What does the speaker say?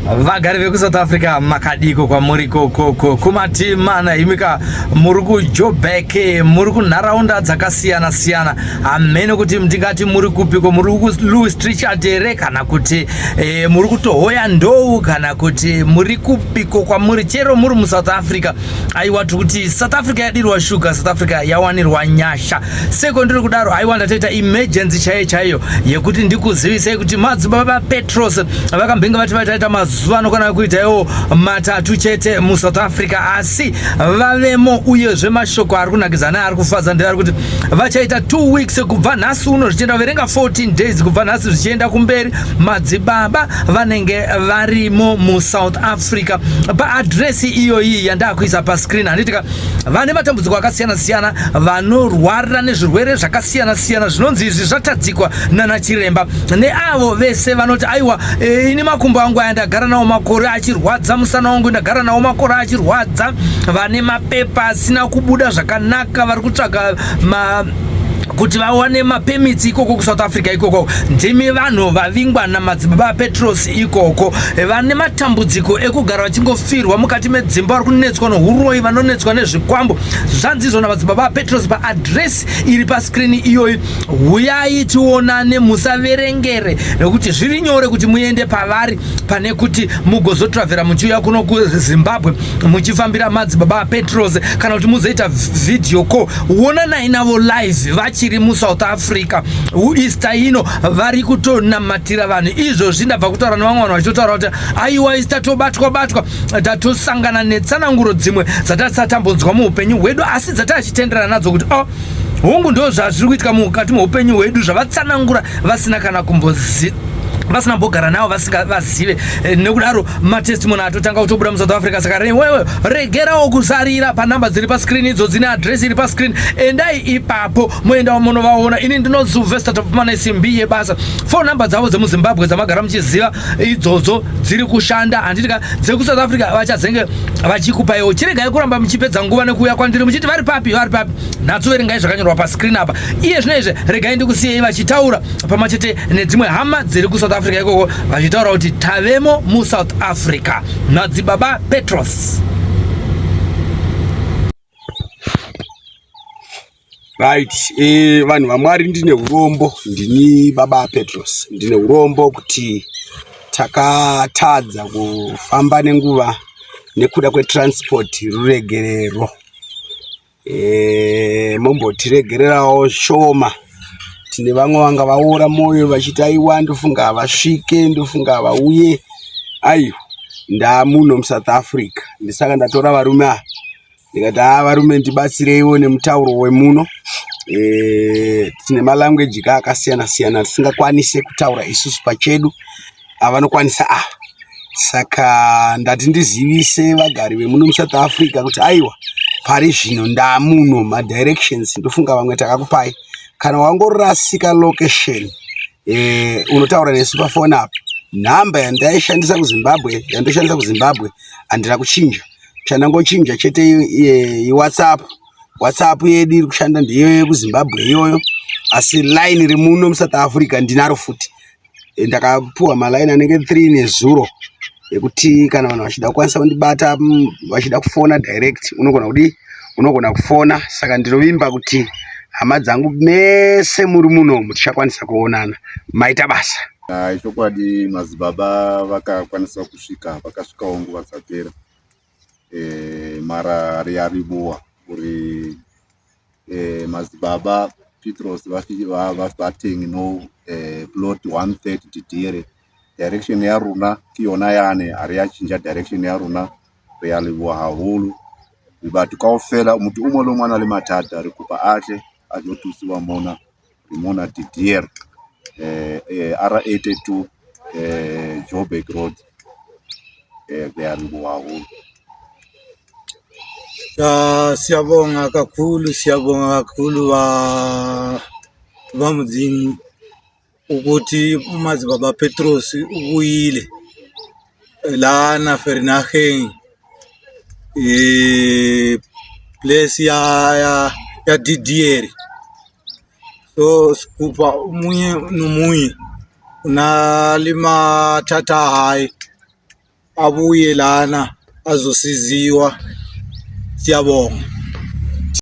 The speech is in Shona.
Vagari vekuSouth Africa makadiko kwamuri kokoko kumati mana imika muri kuJoburg, muri kunharaunda dzakasiyana siyana, hameno kuti ndingati muri kupiko, muri kuLouis Trichardt here kana kuti e, muri kutohoya ndou kana kuti muri kupiko kwamuri, chero muri muSouth Africa. Aiwa, tiri kuti South Africa yadirwa shuga, South Africa yawanirwa nyasha. Seko ndiri kudaro, aiwa, ndatoita emergency chaiyo chaiyo yekuti ndikuzivisei kuti madzibaba Petros vakambenge vati vachaita mazuva anokwana kuita iwo 3 chete muSouth Africa, asi vavemo. Uyezve mashoko ari kunakidza neari kufadza ndeari kuti vachaita 2 weeks kubva nhasi uno zvichienda, verenga 14 days kubva nhasi zvichienda kumberi, madzibaba vanenge varimo muSouth Africa paaddress iyoyi yandakuisa pascreen, handitika? Vane matambudziko akasiyana siyana, vanorwara nezvirwere zvakasiyana siyana zvinonzi izvi zvatadzikwa nana chiremba, neavo vese vanoti aiwa, ini makumbo angu aya ndagara nawo makore achirwadza, musana wangu ndagara nawo makore achirwadza, vane mapepa asina kubuda zvakanaka, vari kutsvaga ma kuti vawane mapermits ikoko kuSouth Africa ikoko, ndimi vanhu vavingwa namadzibaba Petros ikoko. Vane matambudziko ekugara vachingofirwa mukati medzimba, vari kunetswa nouroyi, vanonetswa nezvikwambo, zvanzi izvo namadzibaba Petros paaddress iri pascreen iyoyi, huyai tionane. Musaverengere nekuti zviri nyore kuti muende pavari pane kuti mugozotravhera muchiuya kuno kuZimbabwe muchifambira madzibaba Petros, kana kuti muzoita video call. Onanai navo live vachiri muSouth Africa. Easter ino vari kutonamatira vanhu izvozvi. Ndabva kutaura nevamwe vanhu vachitotaura kuti aiwa, isi tatobatwa batwa, tatosangana netsananguro dzimwe dzatasatambonzwa muupenyu hwedu, asi dzatachitenderana nadzo kuti oh, hongu, ndo zvazviri kuitika mukati meupenyu hwedu, zvavatsanangura vasina kana kumbozi vasina mbogara navo, vasingavazive. Nekudaro matestimony atotanga kutobuda muSouth Africa. Saka wewe regerawo kusarira panhamba dziri pascreen idzo, dzine address iri pascreen, endai ipapo moendawo munovaona. Ini ndinozuvesta tapfumana simbi yebasa. Phone number dzavo dzemuZimbabwe dzamagara muchiziva idzodzo dziri kushanda, handitika? DzekuSouth Africa vachazenge vachikupaiwo. Chiregai kuramba muchipedza nguva nekuuya kwandiri muchiti vari papi, vari papi. Nhatsoverengai zvakanyorwa pascreen apa. Iye zvino izvi regai ndikusiyei vachitaura pamwe chete nedzimwe hama dziri kuSouth Africa ikoko, vachitaura kuti tavemo muSouth Africa, madzibaba Petros. Right, vanhu vaMwari, ndine urombo, ndini baba Petros. Ndine urombo kuti takatadza kufamba nenguva nekuda kwetransport. Ruregerero, mombotiregererawo shoma. Tine vamwe vanga vaora mwoyo vachiti aiwa, ndofunga havasvike, ndofunga havauye. Aiwa, ndamuno muSouth Africa, ndisaka ndatora varume ava, ndikati haa, varume, ndibatsireiwo nemutauro wemuno. Tine malanguage ka akasiyana siyana tisingakwanise kutaura isusu pachedu, avanokwanisa ava. Saka ndati ndizivise vagari vemuno muSouth Africa kuti aiwa, pari zvino ndamuno. Madirections ndofunga vamwe takakupai. Kana wangorasika location, unotaura nesu pafoni apa. Nhamba yandaishandisa kuZimbabwe, yandoshandisa kuZimbabwe, handina kuchinja. Chandangochinja chete iWhatsApp. WhatsApp yedu iri kushanda ndiyo yekuZimbabwe iyoyo, asi line remuno muSouth Africa ndinaro futi. Ndakapuwa malaini anenge 3 nezuro ekuti kana vanhu vachida kukwanisa kundibata, vachida kufona direct, unogona kudii, unogona kufona. Saka ndinovimba kuti hama dzangu mese muri munomu tichakwanisa kuonana. Maita basa. Hai, chokwadi madzibaba vakakwanisa kusvika, vakasvikawo nguva dzapera. Mara re a leboha hore madzibaba Petros va teng no plot 130 Didiere. Direction ya rona ke yona yane, ha re ya tjhentjha direction ya rona. Re a leboha haholo batho kaofela. Motho o mong le o mong a na le mathata, re kopa a tle a tlo thusiwa mona. Re mona Didier, R82, Joburg Road. Re a leboha haholo. Ya, siyabonga kakhulu, siyabonga kakhulu ba baMudzimu ukuthi uMadzibaba Petros ubuyile lana Vereeniging, place ya Didier. So sigubha omunye nomunye unalimathatha hayi. Abuye lana azosiziwa. Siyabonga.